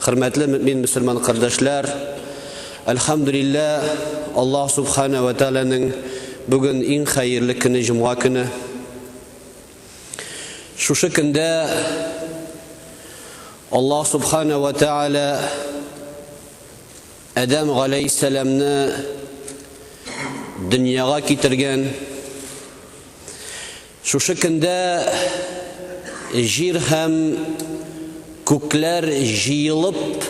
Хөрмәтле мөмин мөселман кардәшләр, әлхәмдүлилләһ, Аллаһ Субхана ва Тәгаләнең бүген иң хәерле көне җомга көне. Шушы көндә Аллаһ Субхана ва Тәгалә Адәм галәйһиссәламны дөньяга китергән. Шушы көндә җир һәм күкләр җыелып,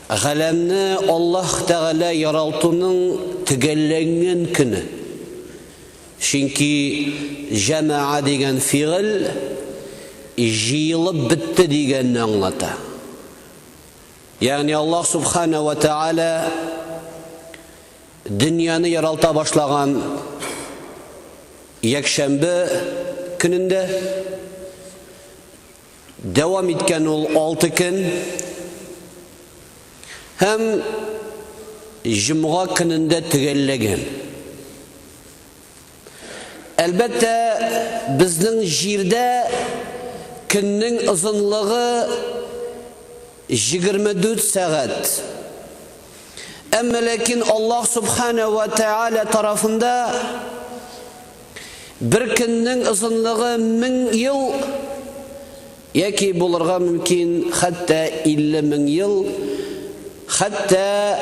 галәмне Аллаһ Тәгалә яралтуның төгәлләнгән көне. Чөнки җәмәа дигән фигыль җыелып бетте дигәнне аңлата. Ягъни Аллаһ Субхана ва Тәгалә Дөньяны яралта башлаган якшәмбе көнендә дәвам иткән ул 6 көн һәм җомга көнендә төгәлләгән. Әлбәттә, безнең җирдә көннең озынлыгы 24 сәгать. Әмма ләкин Аллаһ Субхана ва Тааля тарафында бер көннең озынлыгы 1000 ел яки булырга мөмкин хәтта 50 мең ел, хәтта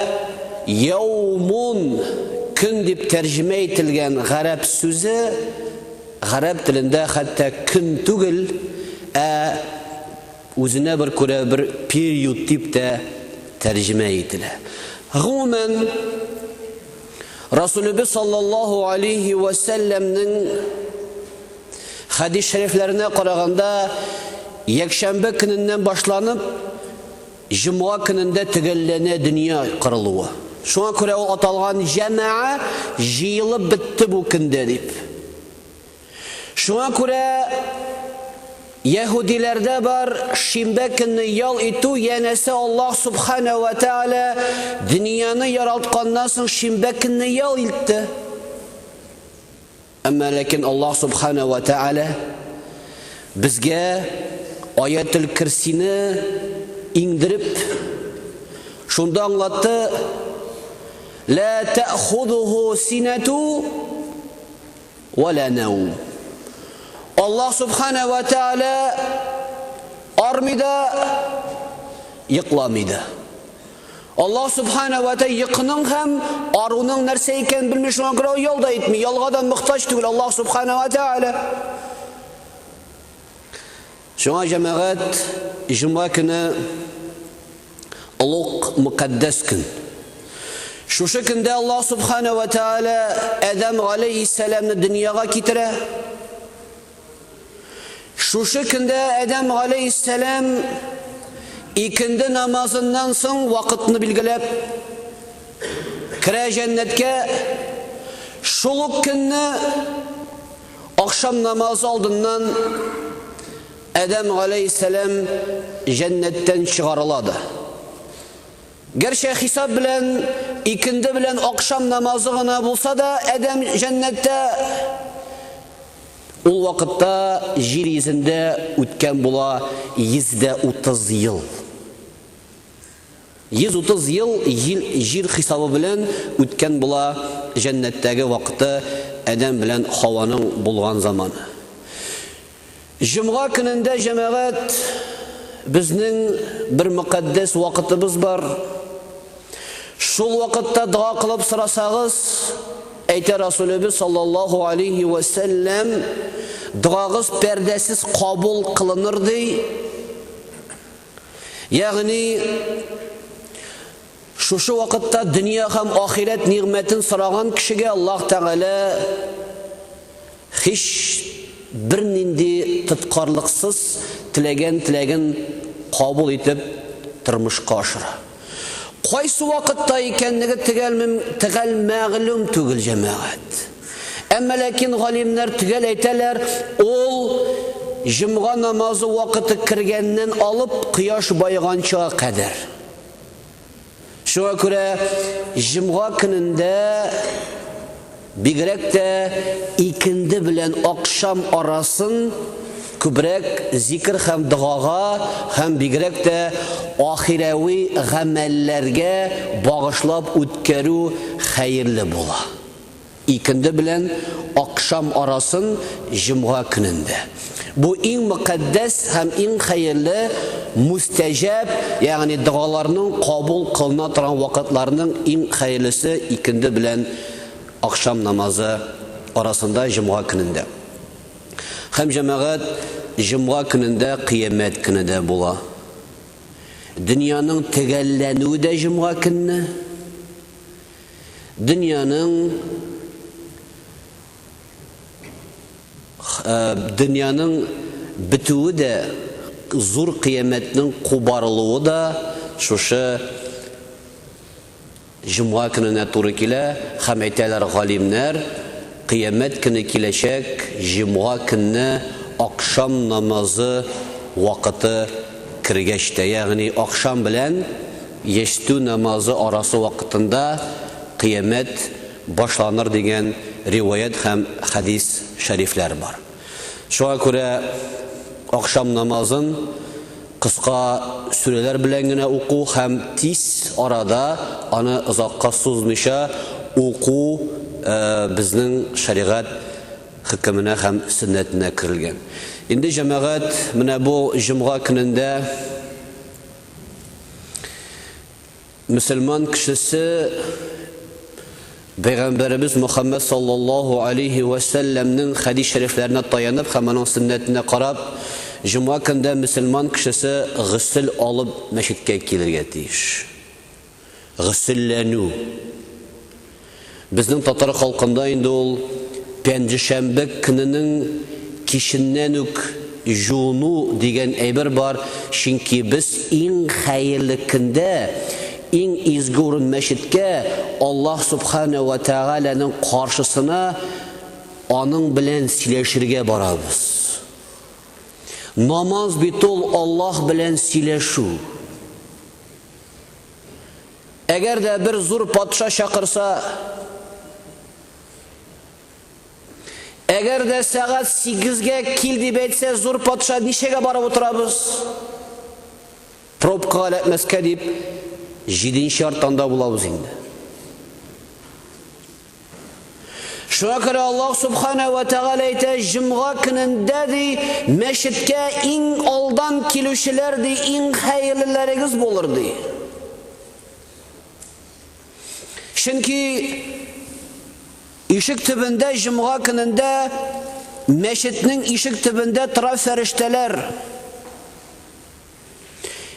яумун көн дип тәрҗемә ителгән гарәп сүзе гарәп телендә хәтта көн түгел, ә үзенә бер күрә бер период дип тә тәрҗемә ителә. Гомумән, Расулебез саллаллаһу алейхи ва сәлләмнең хәдис шәрифләренә караганда, якшәмбе көненнән башланып, җомга көнендә төгәлләнә дөнья кырылуы. Шуңа күрә ул аталган җәмәа җыелып бетте бу көндә дип. Шуңа күрә яһүдиләрдә бар шимбә көнне ял итү, янәсе Аллаһ Субхана ва Тааля дөньяны яралтканнан соң шимбә көнне ял итте. Әмма ләкин Аллаһ Субхана ва Тааля безгә Аятел Кирсине иңдереп, шунда аңлатты: Ла та'худуху синату Ва ла наум. Аллаһ Субхана ва Тааля армый да, йокламый да. Аллаһ Субхана ва Тааля йокының һәм аруның нәрсә икәнен белми, шуңа күрә ял да итми, ялга да мохтаҗ түгел Аллаһ Субхана ва Тааля. Шуңа җәмәгать җомга көне олуг мөкаддәс көн. Шушы көндә Аллаһ Субхана ва Тааля Адәм галәйһиссәламны дөньяга китерә. Шушы көндә Адәм галәйһиссәлам икенде намазыннан соң вакытны билгеләп керә җәннәткә. Шул ук көнне Ахшам намазы алдыннан Адәм галәйһиссәлам җәннәттән чыгарыла да. Гәрчә хисап белән икенде белән ахшам намазы гына булса да, Адәм җәннәттә ул вакытта җир йөзендә үткән була 130 ел. 130 ел ел җир хисабы белән үткән була җәннәттәге вакыты Адәм белән Хаваның булган заманы. Җомга көнендә җәмәгать безнең бер мөкаддәс вакытыбыз бар. Шул вакытта дога кылып сорасагыз, әйтә Расулебез саллаллаһу алейхи ва сәлләм, догагыз пәрдәсез кабул кылыныр ди. Ягъни шушы вакытта дөнья һәм ахирәт нигъмәтен сораган кешегә Аллаһ Тәгалә һич бернинди тоткарлыксыз теләгән теләген кабул итеп тормышка ашыра. Кайсы вакытта икәнлеге төгәл төгәл мәгълүм түгел, җәмәгать. Әмма ләкин галимнәр төгәл әйтәләр, ул җомга намазы вакыты кергәннән алып кояш баеганчыга кадәр. Шуңа күрә җомга көнендә бигрәк тә икенде белән акшам арасын Күбрәк зикер һәм догага һәм бигрәк тә ахирәви гамәлләргә багышлап үткәрү хәерле була. Икенде белән акшам арасын җомга көнендә. Бу иң мөкатдәс һәм иң хәерле мустәҗәб, ягъни догаларның кабул кылына торган вакытларның иң хәерлесе икенде белән акшам намазы арасында җомга көнендә. Һәм җәмәгать җомга көнендә кыямәт көне дә була. Дөньяның төгәлләнүе дә җомга көнне. Дөньяның дөньяның бетүе дә, зур кыямәтнең кубарылуы да шушы Җомга көненә туры килә һәм әйтәләр галимнәр, Кыямәт көне киләчәк җомга көнне акшам намазы вакыты кергәч тә, ягъни акшам белән ястү намазы арасы вакытында кыямәт башланыр дигән риваять һәм хәдис шәрифләр бар. Шуңа күрә акшам намазын кыска сүрәләр белән генә уку һәм тиз арада аны озакка сузмыйча уку безнең шәригать хөкеменә һәм сөннәтенә керелгән. Инде җәмәгать менә бу җомга көнендә Мөселман кешесе Пәйгамбәребез Мөхәммәд саллаллаһу алейһи вә сәлләмнең хәдис шәрифләренә таянып һәм аның сөннәтенә карап, җомга көндә мөселман кешесе гөсел алып мәчеткә килергә тиеш. Гөселләнү. Безнең татар халкында инде ул пәнҗешәмбе көненең киченнән үк җуыну дигән әйбер бар, чөнки без иң хәерле көндә, иң изге урын мәчеткә, Аллаһ Субхана вә Тәгаләнең каршысына аның белән сөйләшергә барабыз. Намаз бит ул Аллаһ белән сөйләшү. Әгәр дә бер зур патша чакырса, әгәр дә сәгать сигезгә кил дип әйтсә, зур патша ничәгә барып утырабыз? Пробкага эләкмәскә дип, җиденче арттанда булабыз инде. Шуңа күрә Аллаһ Субхана ва Тәгалә әйтә, җомга көнендә ди, мәчеткә иң алдан килүчеләр ди, иң хәерлеләрегез булыр ди. Чөнки ишек төбендә җомга көнендә мәчетнең ишек төбендә тора фәрештәләр.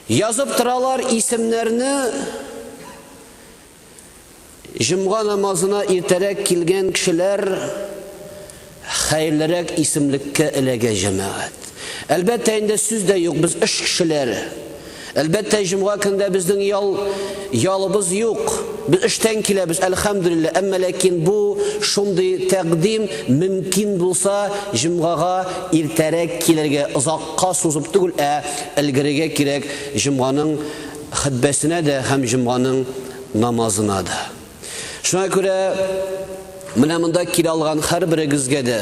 Язып торалар исемнәрне. Җомга намазына иртәрәк килгән кешеләр хәерлерәк исемлеккә эләгә, җәмәгать. Әлбәттә инде сүз дә юк, без эш кешеләре. Әлбәттә, җомга көндә безнең ял ялыбыз юк. Без эштән киләбез, әлхәмдүлилләһ. Әмма ләкин бу шундый тәкъдим, мөмкин булса, җомгага иртәрәк килергә, озакка сузып түгел, ә өлгерергә кирәк җомганың хөтбәсенә дә һәм җомганың намазына да. Шуңа күрә менә монда килә алган һәрберегезгә дә,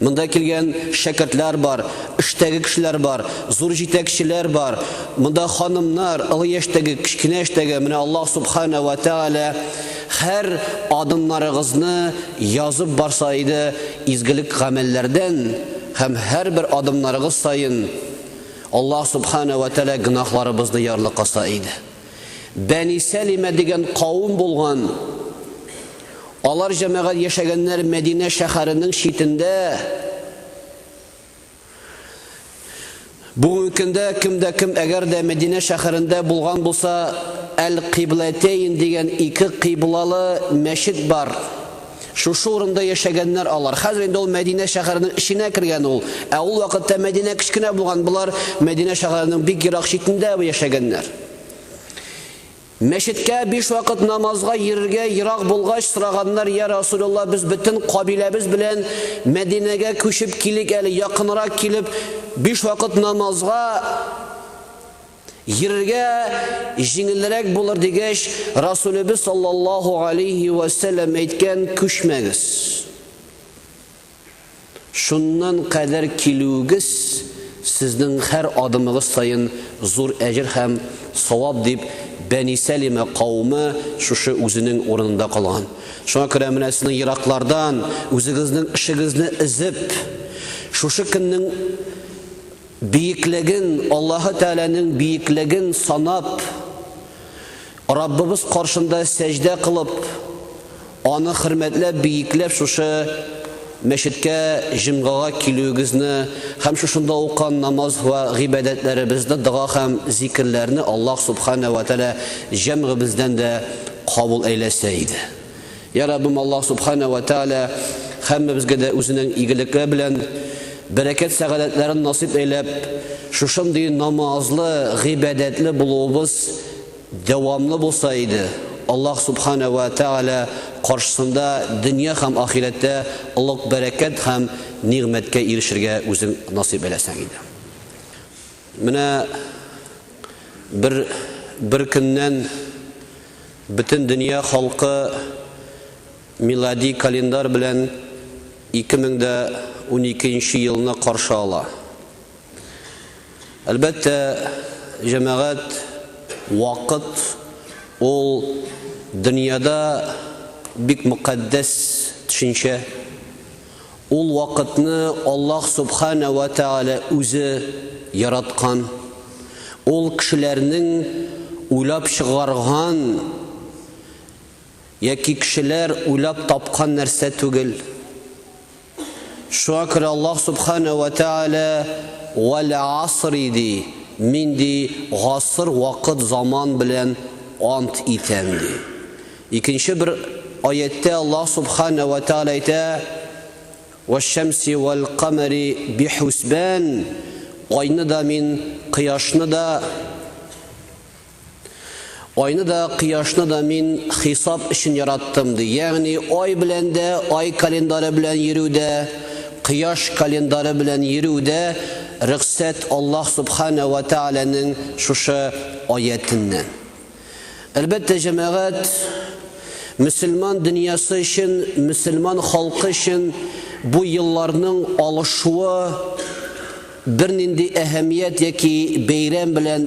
монда килгән шәкертләр бар, эштәге кешеләр бар, зур җитәкчеләр бар, монда ханымнар, олы яшьтәге, кечкенә яшьтәге, менә Аллаһ Субхана ва Тәгалә һәр адымнарыгызны язып барса иде изгелек гамәлләрдән һәм һәрбер адымнарыгыз саен Аллаһ Субхана ва Тәгалә гөнаһларыбызны ярлыкаса иде. Бәни Сәлимә дигән кавым булган. Алар җәмәгать яшәгәннәр Мәдинә шәһәренең читендә. Бүгенге көндә кем дә кем әгәр дә Мәдинә шәһәрендә булган булса, Әл-Кыйблатәйн дигән ике кыйблалы мәчет бар. Шушы урында яшәгәннәр алар. Хәзер инде ул Мәдинә шәһәренең эченә кергән ул. Ә ул вакытта Мәдинә кечкенә булган, болар Мәдинә шәһәренең бик ерак читендә яшәгәннәр. Мәчеткә биш вакыт намазга йөрергә ерак булгач, сораганнар, Я Расулулла, без бөтен кабиләбез белән Мәдинәгә күчеп килик әле, якынрак килеп, биш вакыт намазга йөрергә җиңелрәк булыр дигәч, Расулебез саллаллаһу алейһи вә сәлләм әйткән, күчмәгез. Шуннан кадәр килүегез сезнең һәр адымыгыз саен зур әҗер һәм савап, дип, Бәни Сәлимә кавымы шушы үзенең урынында калган. Шуңа күрә менә сезнең ераклардан, үзегезнең эшегезне өзеп, шушы көннең биеклеген, Аллаһы Тәгаләнең биеклеген санап, Раббыбыз каршында сәҗдә кылып, Аны хөрмәтләп, биекләп шушы мәчеткә җомгага килүегезне һәм шушында укыган намаз вә гыйбадәтләребезне, дога һәм зикерләрне Аллаһ Субханә вә Тәгалә җәмгыбездән дә кабул әйләсә иде. Я Раббым Аллаһ Субханә вә Тәгалә һәммәбезгә дә үзенең игелекләре белән бәрәкәт-сәгадәтләрен насыйп әйләп, шушындый намазлы, гыйбадәтле булуыбыз дәвамлы булса иде, Аллаһ Субханә вә Тәгалә каршысында дөнья һәм ахирәттә олуг бәрәкәт һәм нигъмәткә ирешергә үзең насыйп әйләсәң иде. Менә бер бер көннән бөтен дөнья халкы милади календарь белән 2012 нче елны каршы ала. Әлбәттә, җәмәгать, вакыт ул дөньяда бик мөкатдәс төшенчә. Ул вакытны Аллаһ Субхана вә Тәгалә үзе яраткан. Ул кешеләрнең уйлап чыгарган яки кешеләр уйлап тапкан нәрсә түгел. Шуңа күрә Аллаһ Субхана вә Тәгалә Вәл асри ди, мин ди гасыр, вакыт, заман белән ант итәм ди. Икенче бер аятьтә Аллаһ Субхана вә Тәгалә әйтә, Вәш-шәмси вәл-камәри бихусбан, айны да мин, кояшны да, Айны да, кояшны да мин хисап өчен яраттым, ди. Ягъни ай белән дә, ай календаре белән йөрү дә, кояш календаре белән йөрү дә рөхсәт Аллаһ Субхана ва Тәгаләнең шушы аятеннән. Әлбәттә, җәмәгать, мөселман дөньясы өчен, мөселман халкы өчен бу елларның алышуы, Бернинди әһәмият яки бәйрәм белән,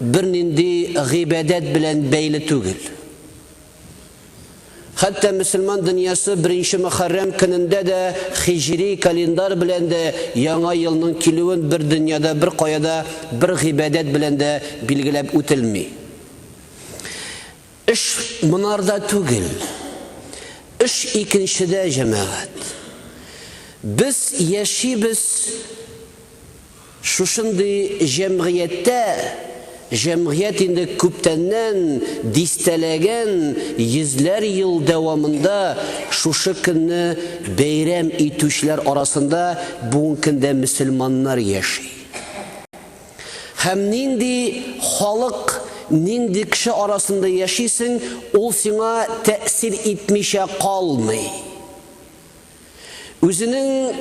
бернинди гыйбадәт белән бәйле түгел. Хәтта мөселман дөньясы беренче Мөхәррәм көнендә дә хиҗри календарь белән дә яңа елның килүен бер дөньяда, бер кая да бер гыйбадәт белән дә билгеләп үтелми. Эш монарда түгел. Эш икенчедә, җәмәгать. Без яшибез шушындый җәмгыятьтә, җәмгыять инде күптәннән, дистәләгән, йөзләр ел дәвамында шушы көнне бәйрәм итүчеләр арасында бүгенге көндә мөселманнар яши. Һәм нинди халык, нинди кеше арасында яшисең, ул сиңа тәэсир итмичә калмый. Үзенең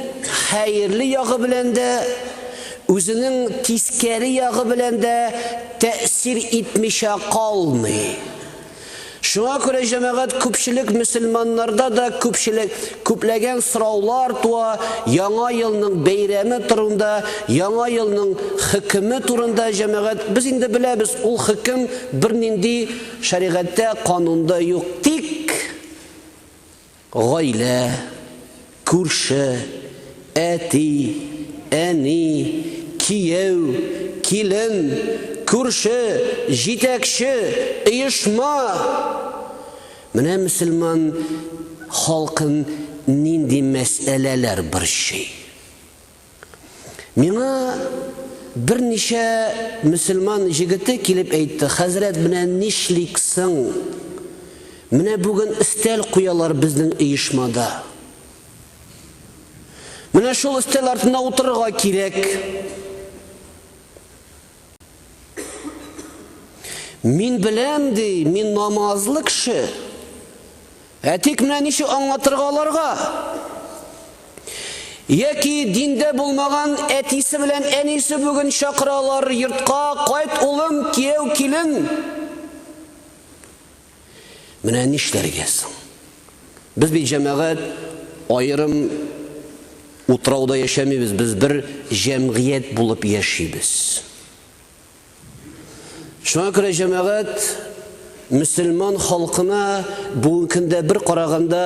хәерле ягы белән дә, үзенең тискәре ягы белән дә тәэсир итмичә калмый. Шуңа күрә, җәмәгать, күпчелек мөселманнарда да күпчелек, күпләгән сораулар туа, Яңа елның бәйрәме турында, Яңа елның хөкеме турында, җәмәгать, без инде беләбез, ул хөкем бернинди шәригатьтә, канунда юк. Тик Гаилә, күрше, әти, әни, кияү, килен, күрше, җитәкче, оешма. Менә мөселман халкын нинди мәсьәләләр борчый. Миңа берничә мөселман җегете килеп әйтте, хәзрәт, менә нишлик соң? Менә бүген өстәл куялар безнең оешмада. Менә шул өстәл артына утырырга кирәк. Мин беләм, ди, мин намазлы кеше. Ә тик менә ничек аңлатырга аларга? Яки диндә булмаган әтисе белән әнисе бүген чакыралар йортка, кайт улым, кияү, килен. Менә нишләргә соң? Без бит җәмәгать аерым утрауда яшәмибез, без бер җәмгыять булып яшибез. Шуңа күрә җәмәгать мөселман халкына бүгенге көндә бер караганда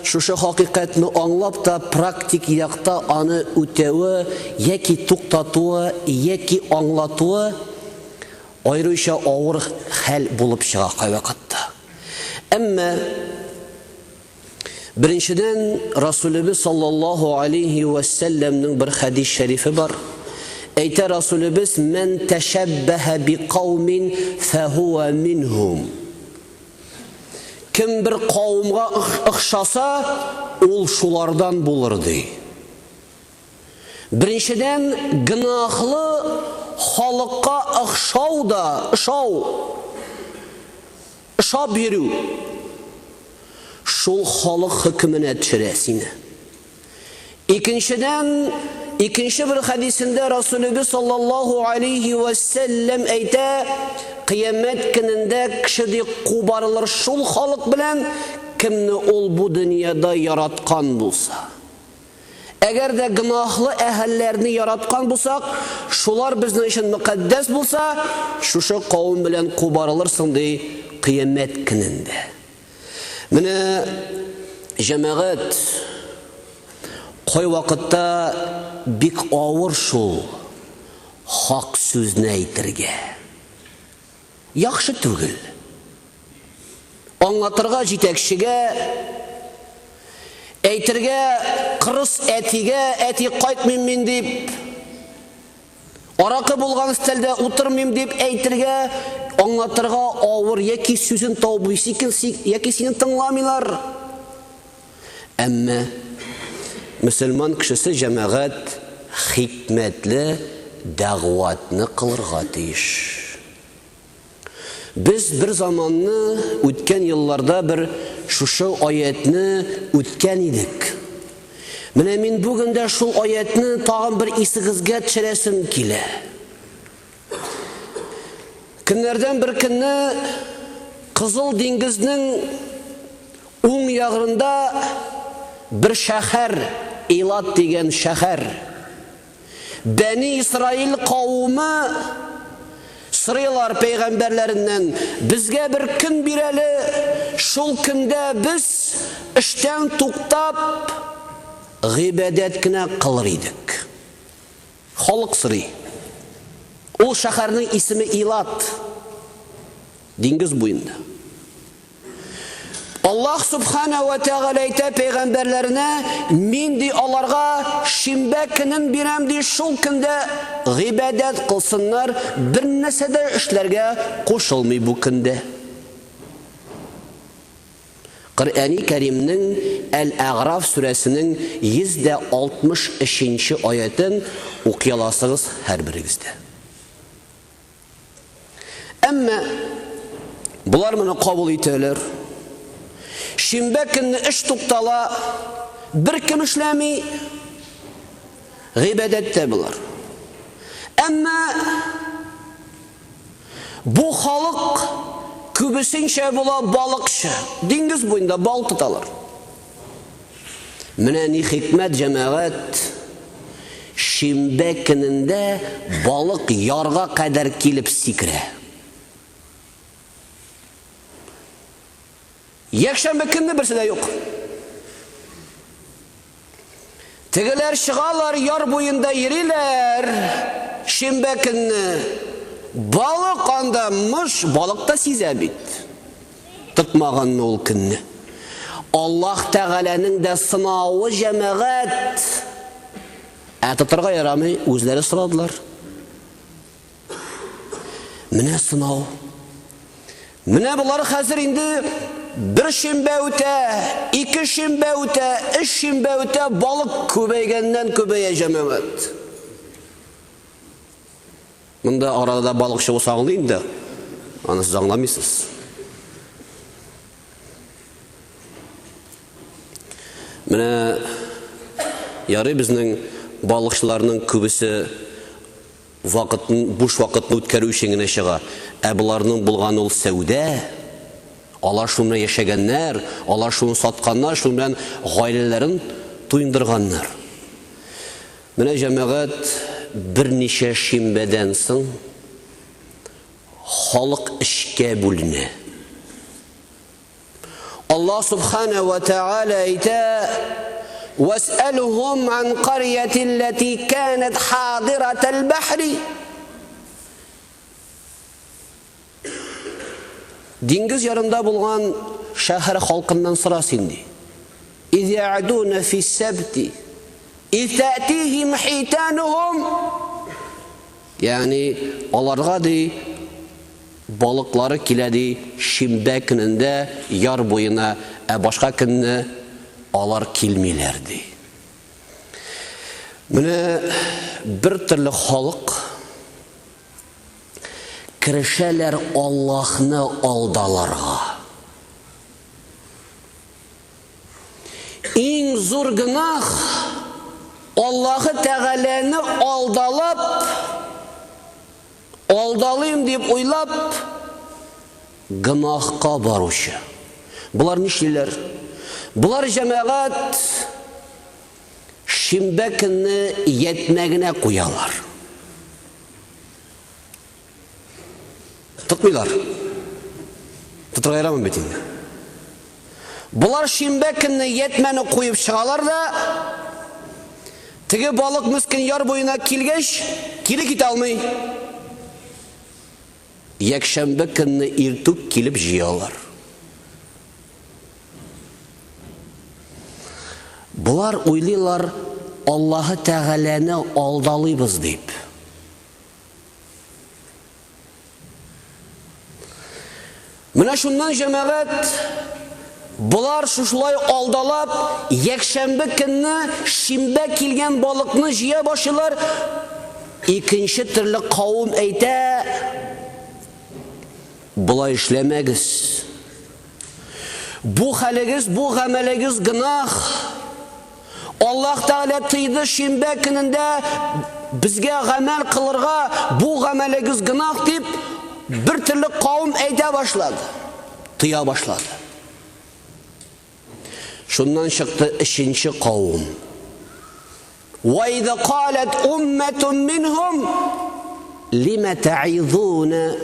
шушы хакыйкатьне аңлап та практик якта аны үтәве яки туктатуы яки аңлатуы аеруча авыр хәл булып чыга кайвакытта. Әмма Беренчедән, Расулебез саллаллаһу алейһи вә сәлләмнең бер хәдис шәрифе бар. Әйтә Расулебез, Мән тәшәббәһә би каумин фәһуә минһум. Кем бер кавымга охшаса, ул шулардан булыр, ди. Беренчедән, гөнаһлы халыкка охшау да, ошау. Ошап йөрү шул халык хөкеменә төшерә сине. Икенчедән, икенче бер хәдисендә Расулебез саллаллаһу алейһи вә сәлләм әйтә, кыямәт көнендә кеше ди кубарылыр шул халык белән, кемне ул бу дөньяда яраткан булса. Әгәр дә гөнаһлы әһелләрне яраткан булсак, шулар безнең өчен мөкатдәс булса, шушы кавым белән кубарылырсың, ди кыямәт көнендә. Менә җәмәгать кайвакытта бик авыр шул хак сүзне әйтергә. Яхшы түгел. Аңлатырга җитәкчегә, әйтергә кырыс әтигә, әти кайтмыйм мин дип, аракы булган өстәлдә утырмыйм дип әйтергә, аңлатырга авыр яки сүзен табып яки сине тыңламыйлар. Әмма мөселман кешесе җәмәгать хикмәтле дәгъватны кылырга тиеш. Без бер заманны үткән елларда бер шушы аятьне үткән идек. Менә мин бүген дә шул аятьне тагын бер исегезгә төшерәсем килә. Көннәрдән бер көнне Кызыл диңгезнең уң ягында бер шәһәр, Илат дигән шәһәр. Бәни Исраил кавымы сорыйлар пәйгамбәрләреннән, безгә бер көн бир әле, шул көндә без эштән туктап, гыйбадәт кенә кылыр идек. Халык сорый. Ул шәһәрнең исеме Илат. Диңгез буенда. Аллаһ Субхана ва Тәгалә әйтә пәйгамбәрләренә, мин ди аларга шимбә көнен бирәм ди, шул көндә гыйбадәт кылсыннар, бер нәрсә дә эшләргә кушылмый бу көндә. Коръәни Кәримнең Әл-Әгъраф сүрәсенең 163 нче аятен укый аласыгыз һәрберегез дә. Әмма болар моны кабул итәләр. Шимбә көнне эш туктала, беркем эшләми, гыйбадәттә болар. Әмма Бу халык күбесенчә була балыкчы. Диңгез буенда бал тоталар. Менә ни хикмәт, җәмәгать, шимбә көнендә балык ярга кадәр килеп сикерә. Якшәмбе көнне берсе дә юк. Тегеләр чыгалар, яр буенда йөриләр. Шимбә көнне балык анда мыш, балык та сизә бит. Тотмаганны ул көнне. Аллаһ Тәгаләнең дә сынавы җәмәгать. Ә тотарга ярамый, үзләре сорадылар. Менә сынау. Менә болар хәзер инде бер шимбә үтә, ике шимбә үтә, өч шимбә үтә, балык күбәйгәннән күбәя җәмәгать. Монда арада балыкчы булса аңлый инде. Аны сез аңламыйсыз. Менә ярый безнең балыкчыларның күбесе Вакытын, буш вакытны үткәрү өчен генә чыга. Ә боларның булганы ул сәүдә. Алар шуның белән яшәгәннәр, алар шуны сатканнар, шуның белән гаиләләрен туендырганнар. Менә җәмәгать берничә шимбәдән соң халык эшкә бүленә. Аллаһ субхана ва тааля әйтә: "Вас'алхум ан қарьяти аллати канат хадиратал бахри" Диңгез ярында булган шәһәр халкыннан сора син ди. Из я'дуна фи сәбти из тәтихим хитанухум Ягъни аларга ди балыклары килә ди шимбә көнендә яр буена, ә башка көнне алар килмиләр ди. Менә бер төрле халык Керешәләр Аллаһны алдаларга. Иң зур гөнаһ Аллаһы Тәгаләне алдалап, алдалыйм дип уйлап, гөнаһка баручы. Болар нишлиләр? Болар җәмәгать шимбә көнне ятьмәгенә куялар. Тотмыйлар. Тотырга ярамый бит инде. Болар шимбә көнне ятмәне куеп чыгалар да, теге балык мескен яр буена килгәч, кире китә алмый. Якшәмбе көнне иртүк килеп җыялар. Болар уйлыйлар, Аллаһы Тәгаләне алдалыйбыз дип. Менә шуннан җәмәгать болар шушылай алдалап, якшәмбе көнне шимбә килгән балыкны җыя башлыйлар. Икенче төрле кавым әйтә, болай эшләмәгез. Бу хәлегез, бу гамәлегез гөнаһ. Аллаһ Тәгалә тыйды шимбә көнендә безгә гамәл кылырга, бу гамәлегез гөнаһ дип, бер төрле кавым әйтә башлады. Тыя башлады. Шуннан чыкты өченче кавым. Ва иза калат умматун минһум лима та'изуна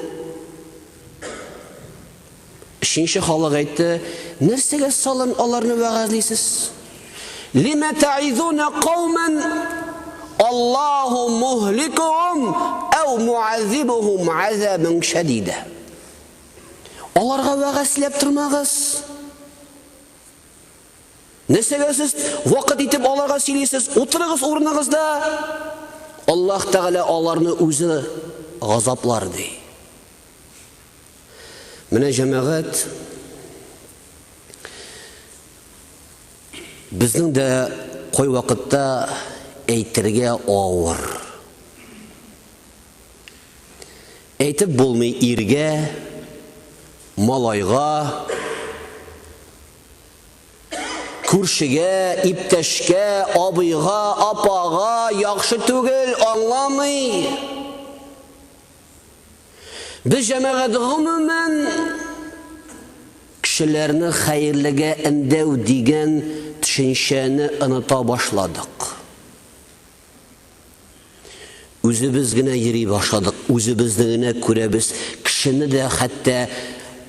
Өченче халык әйтте, нәрсәгә салын аларны вәгазьлисез? Лима та'изуна кауман Аллаһу муһликухум ау муаззибухум азабан шадида. Аларга вәгазьләп тормагыз. Нәрсәгә сез вакыт итеп аларга сөйлисез? Утырыгыз урыныгызда. Аллаһ Тәгалә аларны үзе газаплар ди. Менә җәмәгать безнең дә кай вакытта әйтергә авыр. Әйтеп булмый иргә, малайга, күршегә, иптәшкә, абыйга, апага яхшы түгел, аңламый. Без җәмәгать гомумән кешеләрне хәерлегә өндәү дигән төшенчәне оныта башладык. Үзебез генә йөри башладык, үзебезне генә күрәбез, кешене дә хәтта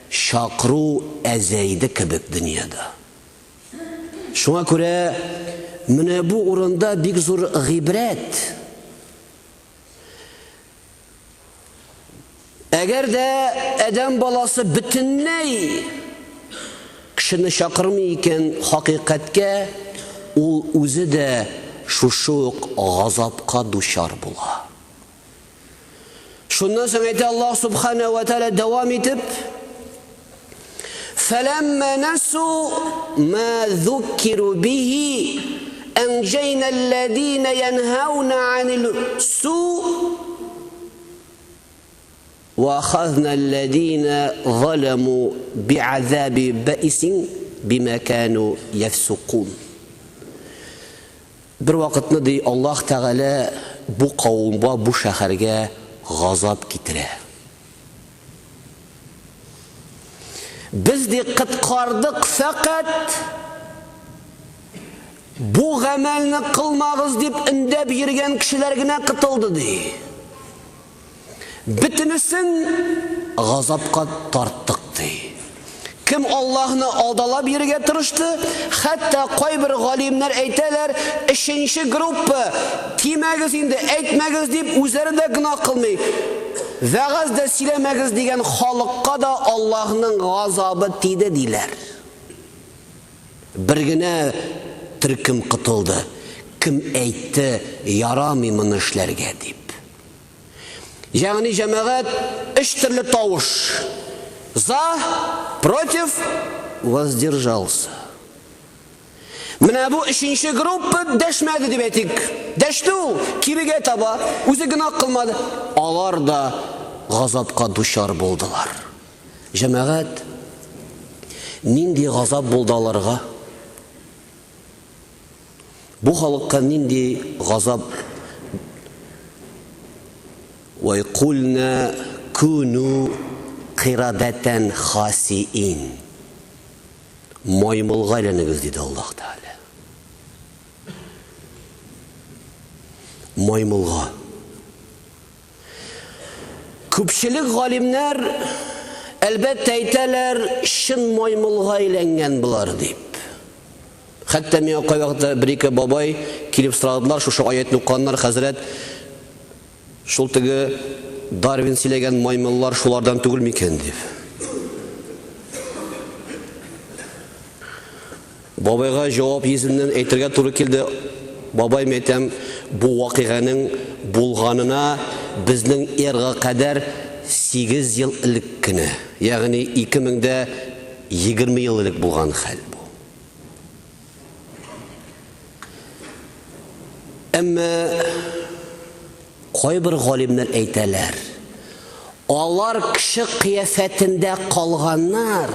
чакыру әзәйде кебек дөньяда. Шуңа күрә менә бу урында бик зур гыйбрәт. Әгәр дә адәм баласы бөтенләй кешене чакырмый икән хакыйкатькә, ул үзе дә шушы ук газапка дучар була. Шуннан соң әйтә Аллаһ Субхана ва Тааля дәвам итеп, Фәләммә нәсу ма зуккиру бихи әнҗәйнә алләзинә янһауна анил су ва ахазна алләзинә заламу би'азаби бәисин бима кану яфсукун. Бер вакытны ди Аллаһ Тәгалә бу кавымга, бу шәһәргә газап китерә. Без ди коткардык фәкать Бу гамәлне кылмагыз дип өндәп йөргән кешеләр генә котылды, ди. Бөтенесен газапка тарттык, ди. Кем Аллаһны алдалап йөрергә тырышты, хәтта кайбер галимнәр әйтәләр, өченче группа, тимәгез инде, әйтмәгез дип, үзләре дә гөнаһ кылмый. Вәгазь дә сөйләмәгез дигән халыкка да Аллаһның газабы тиде, диләр. Бер генә төркем котылды, кем әйтте, ярамый моны эшләргә дип. Ягъни җәмәгать өч төрле тавыш. За, против, воздержался. Менә бу өченче группа дәшмәде дип әйтик. Дәште ул, кирегә таба, үзе гөнаһ кылмады. Алар да газапка дучар булдылар. Җәмәгать, нинди газап булды аларга? Бу халыкка нинди газап? Вә кулна куну кирадәтән хасиин. Маймылга әйләнегез, диде Аллаһ Тәгалә. Маймылга. Күпчелек галимнәр, әлбәттә, әйтәләр, чын маймылга әйләнгән болар дип. Хәтта миңа кайвакытта бер-ике бабай килеп сорадылар, шушы аятны укыганнар, хәзрәт, шул теге Дарвин сөйләгән маймыллар шулардан түгел микән дип. Бабайга җавап йөзеннән әйтергә туры килде, Бабай, мәйтәм, бу вакыйганың булганына безнең эрага кадәр 8 ел элек кенә, ягъни 2020 ел элек булган хәл бу. Әмма кайбер галимнәр әйтәләр, алар кеше кыяфәтендә калганнар,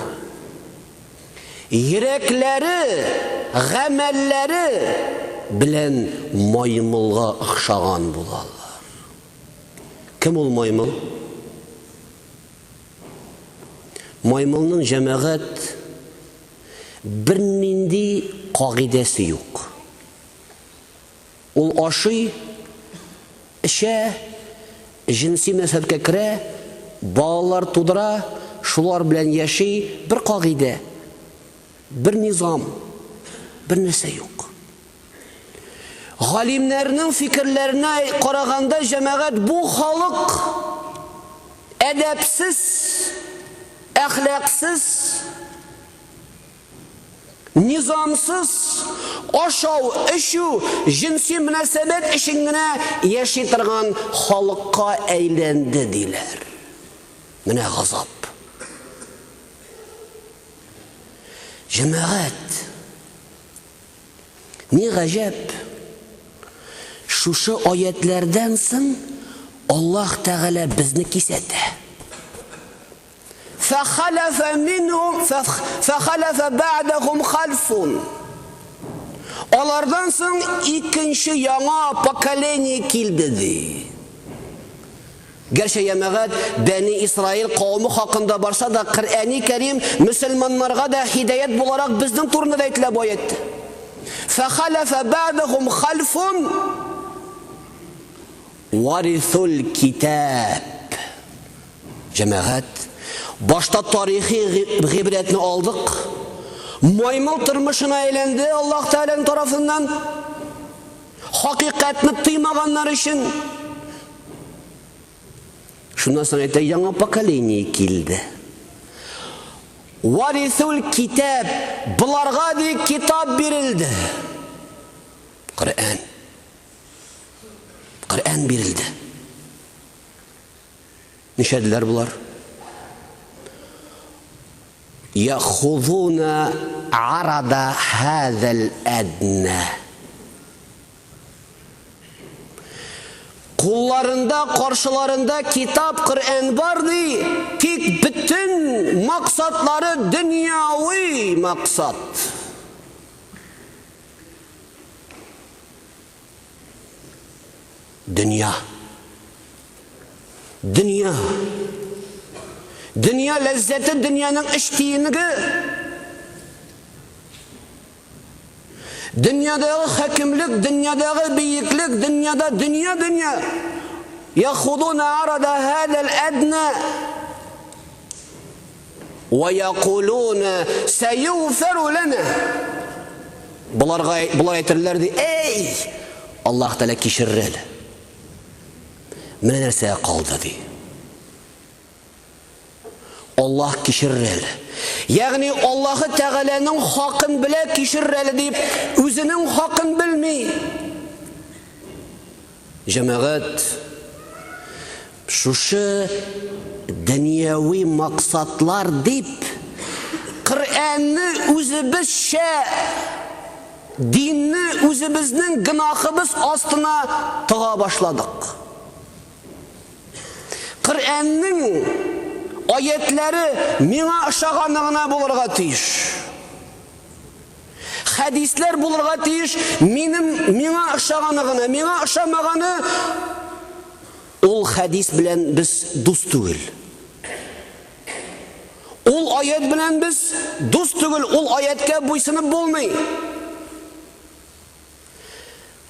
Йөрәкләре, гамәлләре белән маймылга охшаган булалар. Кем ул маймыл? Маймылның җәмәгать бернинди кагыйдәсе юк. Ул ашый, эчә, җенси мөнәсәбәткә керә, балалар тудыра, шулар белән яши, бер кагыйдә, бер низам, бер нәрсә юк. Галимнәрнең фикерләренә караганда, җәмәгать, бу халык әдәпсез, әхлаксыз, Низамсыз ашау, эчү, җенси мөнәсәбәт өчен генә яши торган халыкка әйләнде, диләр. Менә газап. Җәмәгать, ни гаҗәп, шушы аятьләрдән соң Аллаһ Тәгалә безне кисәтә. Фәхаләфә минһум фәхаләфә бәгъдәһум хальфун. Алардан соң икенче яңа поколение килде ди. Гәрчә җәмәгать Бәни Исраил кавымы хакында барса да, Коръәни Кәрим мөселманнарга да һидаят буларак безнең турында да әйтелә бу аятьтә. Фәхаләфә бәгъдәһум хальфун Варисул китап. Җәмәгать, башта тарихи гыйбрәтне алдык. Маймыл тормышына әйләнде Аллаһ Тәгаләнең тарафыннан. Хакыйкатьне тыймаганнар өчен. Шуннан соң әйтә, яңа поколение килде. Варисул китап, боларга ди китап бирелде. Коръән. Коръән бирелде. Нишләделәр болар? Яхузуна арада хазал әдна. Кулларында, каршыларында китап, Коръән бар ди, тик бөтен максатлары дөньяви максат. Дөнья. Дөнья. Дөнья ләззәте, дөньяның эш тиенеге. Дөньядагы хакимлек, дөньядагы биеклек, дөньяда дөнья дөнья. Яхудуна арада хадал адна. Ва якулуна саюфару лана. Буларга болай әйтерләр ди, эй, Аллаһ Тәгалә кичерер әле. Менә нәрсә калды ди. Аллаһ кичерер әле. Ягъни Аллаһы Тәгаләнең хакын белә кичерер әле дип, үзенең хакын белми. Җәмәгать, шушы дөньяви максатлар дип, Коръәнне үзебезчә, динне үзебезнең гөнаһыбыз астына тыга башладык. Коръәннең аятләре миңа ошаганы гына булырга тиеш. Хәдисләр булырга тиеш, минем миңа ошаганы гына, миңа ошамаганы ул хәдис белән без дус түгел. Ул аят белән без дус түгел, ул аяткә буйсынып булмый.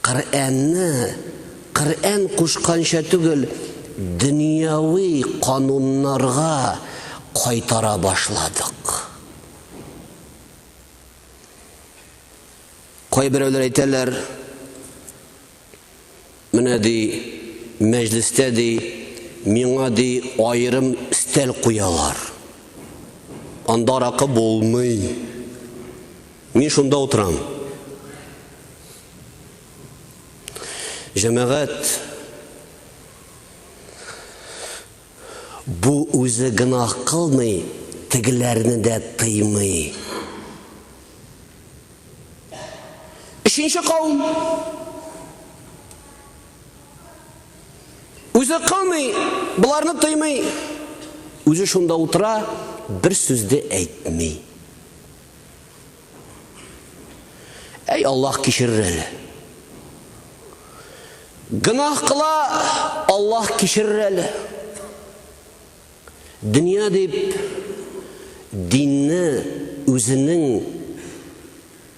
Коръәнне Коръән кушканча түгел, дөньяви кануннарга кайтара башладык. Кайберәүләр әйтәләр, менә ди, мәҗлестә ди, миңа ди аерым өстәл куялар. Анда аракы булмый. Мин шунда утырам. Җәмәгать, бу үзе гөнаһ кылмый, тегеләрне дә тыймый. Өченче кавым. Үзе кылмый, боларны тыймый. Үзе шунда утыра, бер сүз дә әйтми. Әй, Аллаһ кичерер әле. Гөнаһ кыла, Аллаһ кичерер әле. Дөнья дип динне үзенең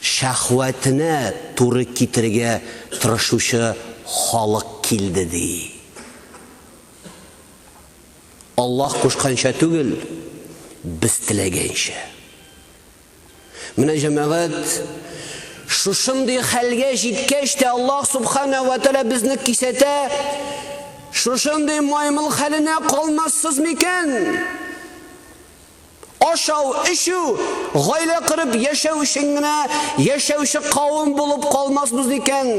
шәһвәтенә туры китерергә тырышучы халык килде ди. Аллаһ кушканча түгел, без теләгәнчә. Менә җәмәгать, шушындый хәлгә җиткәч тә Аллаһ субхана ва тәгалә безне кисәтә, шушындый маймыл хәленә калмассыз микән? Ашау, эчү, гаилә корып яшәү өчен генә яшәүче кавым булып калмасбыз микән?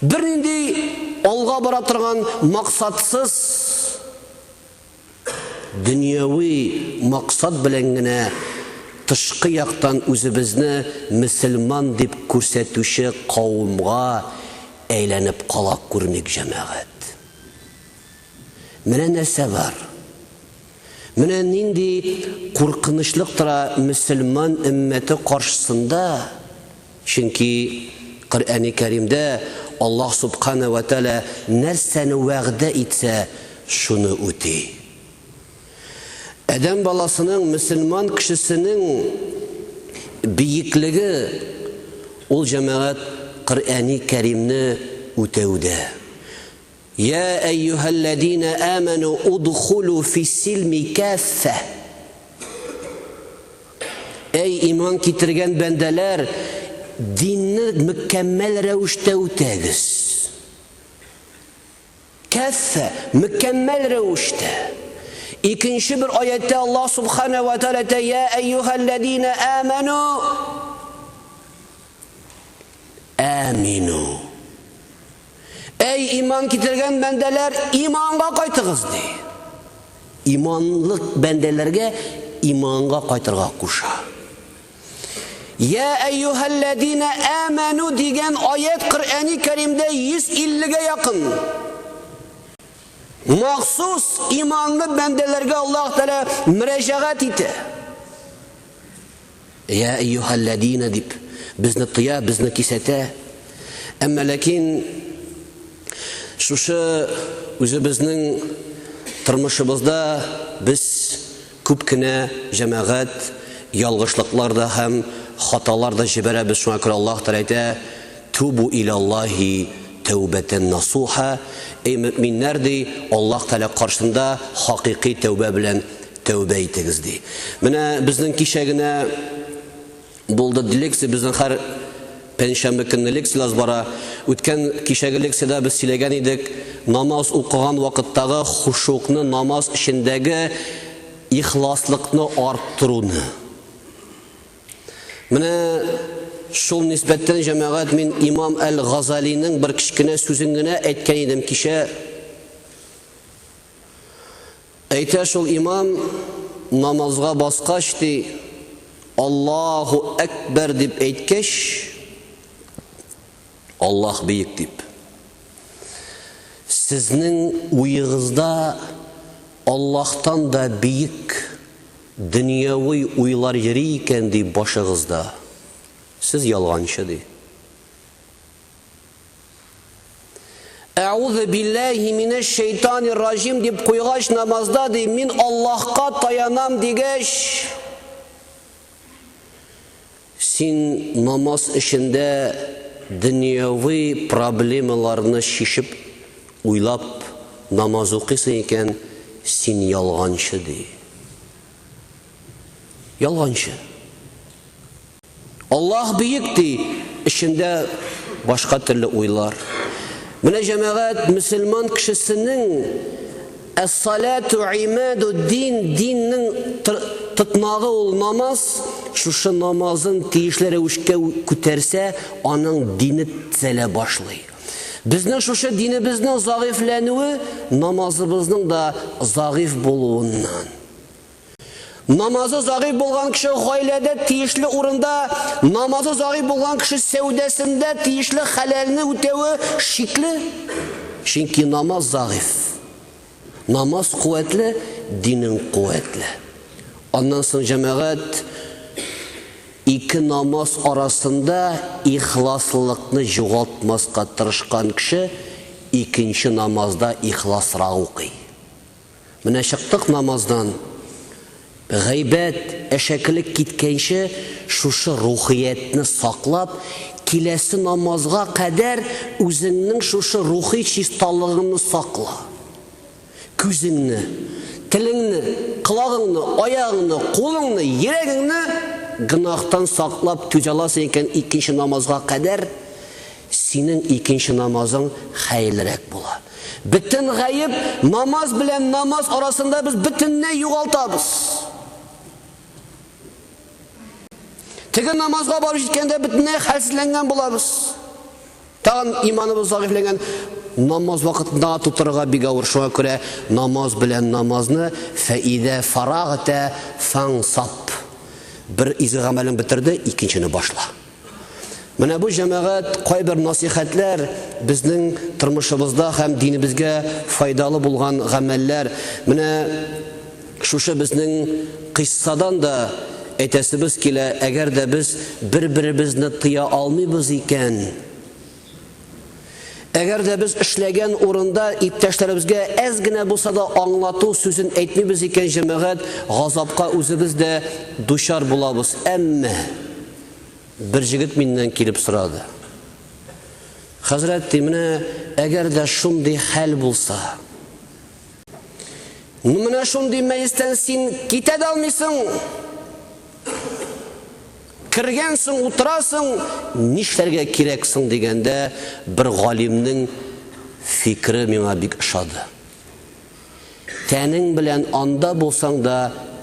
Бернинди алга бара торган максатсыз дөньяви максат белән генә тышкы яктан үзебезне мөселман дип күрсәтүче кавымга әйләнеп кала күрмик, җәмәгать. Менә нәрсә бар. Менә нинди куркынычлык тора мөселман өммәте каршысында. Чөнки Коръәни Кәримдә Аллаһ Субхана вә Тәгалә нәрсәне вәгъдә итсә, шуны үти. Адәм баласының, мөселман кешесенең биеклеге ул, җәмәгать, Коръәни Кәримне үтәүдә. Йә әйюһәлләзинә әмәнү удхулу фиссилми каффә. Әй иман китергән бәндәләр, динне мөкәммәл рәвештә үтәгез. Каффә, мөкәммәл рәвештә. Икенче бер аятта Аллаһ субхана ва тааля әйтә: "Я әйюһәлләзинә әмәнү амину". Әй иман китергән бәндәләр, иманга кайтыгыз, ди. Иманлык бәндәләргә иманга кайтырга куша. Я әйюһәлләдина аману дигән аят Коръәни Кәримдә 150-гә якын. Махсус иманлы бәндәләргә Аллаһ Тәгалә мөрәҗәгать итә. Йә әйюһәлләдина дип безне тыя, безне кисәтә. Әмма ләкин шушы үзебезнең тормышыбызда без күп кенә җәмәгать ялгышлыклар да һәм хаталар да җибәрәбез. Шуңа күрә Аллаһ Тәгалә әйтә, Тубу илаллаһи тәүбәтән насуха, Эй мөэминнәр, ди, Аллаһ Тәгалә каршында хакыйкый тәүбә белән тәүбә итегез, ди. Менә безнең кичә генә булды лекция, безнең һәр пәншәмбе көнне лекцияләр бара. Үткән кичәге лекциядә без сөйләгән идек, намаз укыган вакыттагы хушукны, намаз эчендәге ихласлыкны арттыруны. Менә шул нисбәттән, җәмәгать, мин имам Әл-Газалиның бер кечкенә сүзен генә әйткән идем кичә. Әйтә шул имам, намазга баскач, ди, Аллаһу әкбәр дип әйткәч, Аллаһ бөек дип. Сезнең уегызда Аллаһтан да бөек дөньяви уйлар йөри икән, ди, башыгызда, сез ялганчы, ди. Әгъузу билләһи минәш шәйтанир раҗим дип куйгач намазда, ди, мин Аллаһка таянам дигәч, син намаз эчендә дөньяви проблемаларны чишеп уйлап намаз укыйсың икән, син ялганчы, ди. Ялганчы. Аллаһ бөек, ди, эчендә башка төрле уйлар. Менә җәмәгать, мөселман кешесенең әс-салату имадуддин, диннең тотнагы ул намаз, шушы намазын тиешле рәвешкә күтәрсә, аның дине төзәлә башлый. Безнең шушы динебезнең зәгыйфьләнүе намазыбызның да зәгыйфь булуыннан. Намазы зәгыйфь булган кеше гаиләдә тиешле урында, намазы зәгыйфь булган кеше сәүдәсендә тиешле хәләлне үтәве шикле. Чөнки намаз зәгыйфь. Намаз куәтле, динең куәтле. Аннан соң җәмәгать ике намаз арасында ихласлылыкны югалтмаска тырышкан кеше икенче намазда ихласрак укый. Менә чыктык намаздан, гайбәт, әшәкелек киткәнче шушы рухиятне саклап, киләсе намазга кадәр үзеңнең шушы рухи чисталыгыңны сакла. Күзеңне, телеңне, колагыңны, аягыңны, кулыңны, йөрәгеңне гөнаһтан саклап түзә аласың икән икенче намазга кадәр, синең икенче намазың хәерлерәк була. Бөтен гаеп намаз белән намаз арасында без бөтенләй югалтабыз. Теге намазга барып җиткәндә бөтенләй хәлсезләнгән булабыз. Тагын иманыбыз зәгыйфьләнгән. Намаз вакытында тутырырга бик авыр. Шуңа күрә намаз белән намазны фәидә фарагта фансап. Бер изге гамәлең бетерде, икенчене башла. Менә бу җәмәгать кайбер насыйхәтләр безнең тормышыбызда һәм динебезгә файдалы булган гамәлләр. Менә шушы безнең кыйссадан да әйтәсебез килә, әгәр дә без бер-беребезне тыя алмыйбыз икән, әгәр дә без эшләгән урында иптәшләребезгә әз генә булса да аңлату сүзен әйтмибез икән, җәмәгать, газапка үзебез дә дучар булабыз. Әмма Бер җегет миннән килеп сорады. Хәзрәт, ди, менә әгәр дә шундый хәл булса, ну менә шундый мәҗлестән син китә дә алмыйсың, кергәнсең, утырасың, нишләргә кирәк соң дигәндә, бер галимнең фикере миңа бик ошады. Тәнең белән анда булсаң да,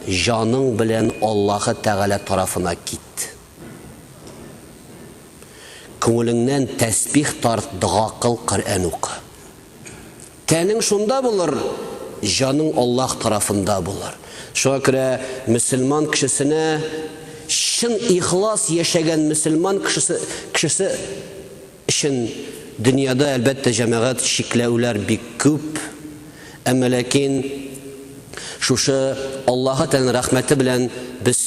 җаның белән Аллаһы Тәгалә тарафына кит. Күңелеңнән тәсбих тарт, дога кыл, Коръән укы. Тәнең шунда булыр, җаның Аллаһ тарафында булыр. Шуңа күрә мөселман кешесенә чын ихлас яшәгән мөселман кешесе, кешесе Өчен дөньяда, әлбәттә, җәмәгать чикләүләр бик күп. Әмма ләкин шушы Аллаһы Тәгаләнең рәхмәте белән без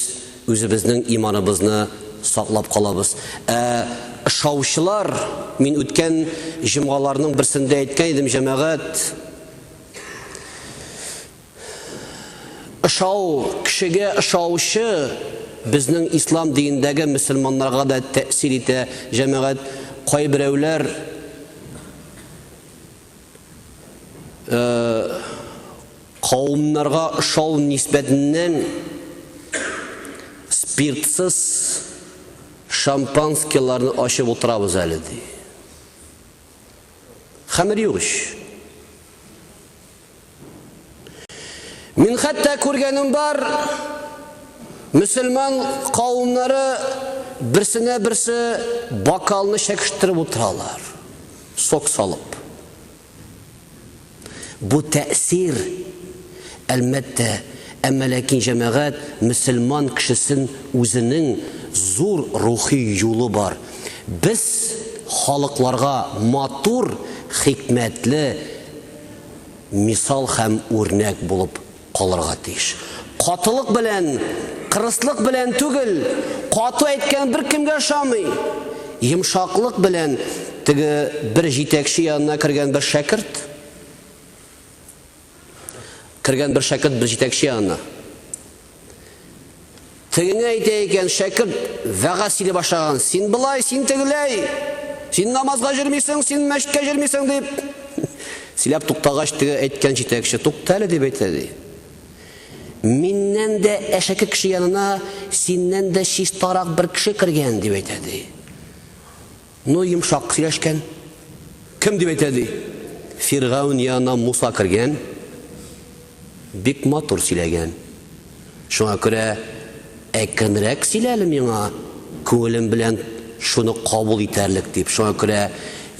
үзебезнең иманыбызны саклап калабыз. Ә ышаучылар, мин үткән җомгаларның берсендә әйткән идем, җәмәгать, ышау, кешегә ышаучы безнең ислам динендәге мөселманнарга да тәэсир итә, җәмәгать. Кайберәүләр кавымнарга ошау нисбәтеннән спиртсыз шампанскийларны ачып утырабыз әле, ди. Хәмер юк ич. Мин хәтта күргәнем бар, мөселман кавымнары берсенә берсе бокалны чәкештереп утыралар, сок салып. Бу тәэсир, әлмәттә, әмма ләкин җәмәгать мөселман кешесен үзенең зур рухи юлы бар. Без халыкларга матур, хикмәтле мисал һәм үрнәк булып калырга тиеш. Катылык белән, кырыслык белән түгел, каты әйткән беркемгә ошамый. Йомшаклык белән теге бер җитәкче янына кергән бер шәкерт, кергән бер шәкерт бер җитәкче янына. Тегеңә әйтә икән, шәкерт вәгазь сөйли башлаган. Син болай, син тегеләй. Син намазга йөрмисең, син мәчеткә йөрмисең дип. Сөйләп туктагач, теге әйткән җитәкче, тукта әле дип әйтә ди. Миннән дә әшәке кеше янына синнән дә чистарак бер кеше кергән дип әйтә ди. Ну, йомшак сөйләшкән. Кем дип әйтә ди? Фиргаун янына Муса кергән. Бик матур сөйләгән. Шуңа күрә әкренрәк сөйлә әле миңа, күңелем белән шуны кабул итәрлек дип. Шуңа күрә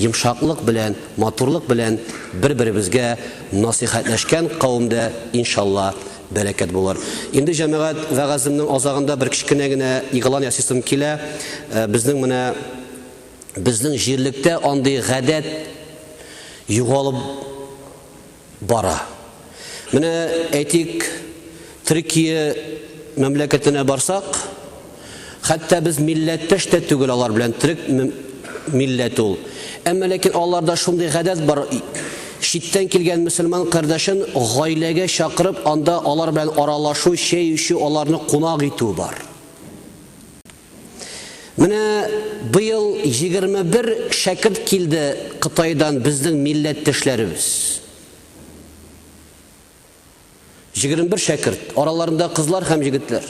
йомшаклык белән, матурлык белән бер-беребезгә насыйхәтләшкән кавемдә, иншалла, бәрәкәт булыр. Инде, җәмәгать, вәгаземнең азагында бер кечкенә генә игълан ясыйсым килә. Безнең менә безнең җирлектә андый гадәт югалып бара. Менә әйтик, Төркия мәмләкәтенә барсак, хәтта без милләттәш тә түгел алар белән, төрек милләте ул. Әмма ләкин аларда шундый гадәт бар, читтән килгән мөселман кардәшен гаиләгә чакырып, анда алар белән аралашу, чәй эчү, аларны кунак итү бар. Менә быел 21 шәкерт килде Кытайдан безнең милләттәшләребез. 21 шәкерт, араларында кызлар һәм егетләр.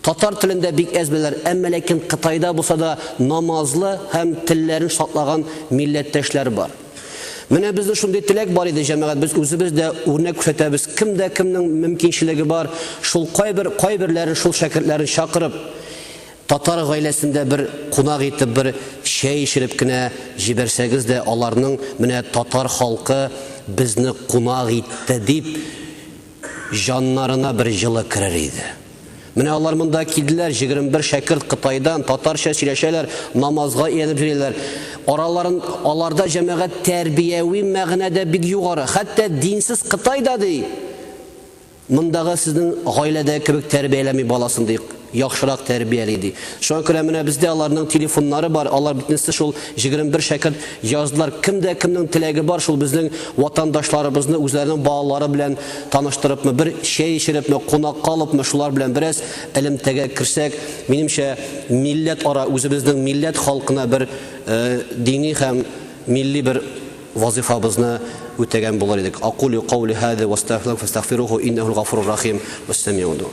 Татар телен дә бик әз беләләр, әмма ләкин Кытайда булса да намазлы һәм телләрен саклаган милләттәшләр бар. Менә безнең шундый теләк бар иде, җәмәгать, без үзебез дә үрнәк күрсәтәбез, кемдә кемнең мөмкинчелеге бар, шул кайбер кайберләрен шул шәкертләрен чакырып, татар гаиләсендә бер кунак итеп бер чәй эчереп кенә җибәрсәгез дә, аларның менә татар халкы безне кунак итте дип җаннарына бер җылы керер иде. Менә алар монда килделәр, 21 шәкерт Кытайдан, татарча сөйләшәләр, намазга өйрәнеп йөриләр. Араларын, аларда җәмәгать тәрбияви мәгънә дә бик югары. Хәтта динсез Кытай да ди, мондагы сезнең гаиләдәге кебек тәрбияләми баласын ди, яхшырак тәрбияли ди. Шуңа күрә менә бездә аларның телефоннары бар, алар бөтенесе шул 21 шәкерт яздылар. Кемдә кемнең теләге бар, шул безнең ватандашларыбызны үзләренең балалары белән таныштырыпмы, бер чәй эчерепме, кунакка алыпмы, шулар белән бераз элемтәгә керсәк, минемчә, милләт ара, үзебезнең милләт халкына бер дини һәм милли бер вазифабызны үтәгән булыр идек. Акулю каули һаза вастагфируллаһ фастагфируху иннәһул гафурур рахим. Вәссәмиу дуа.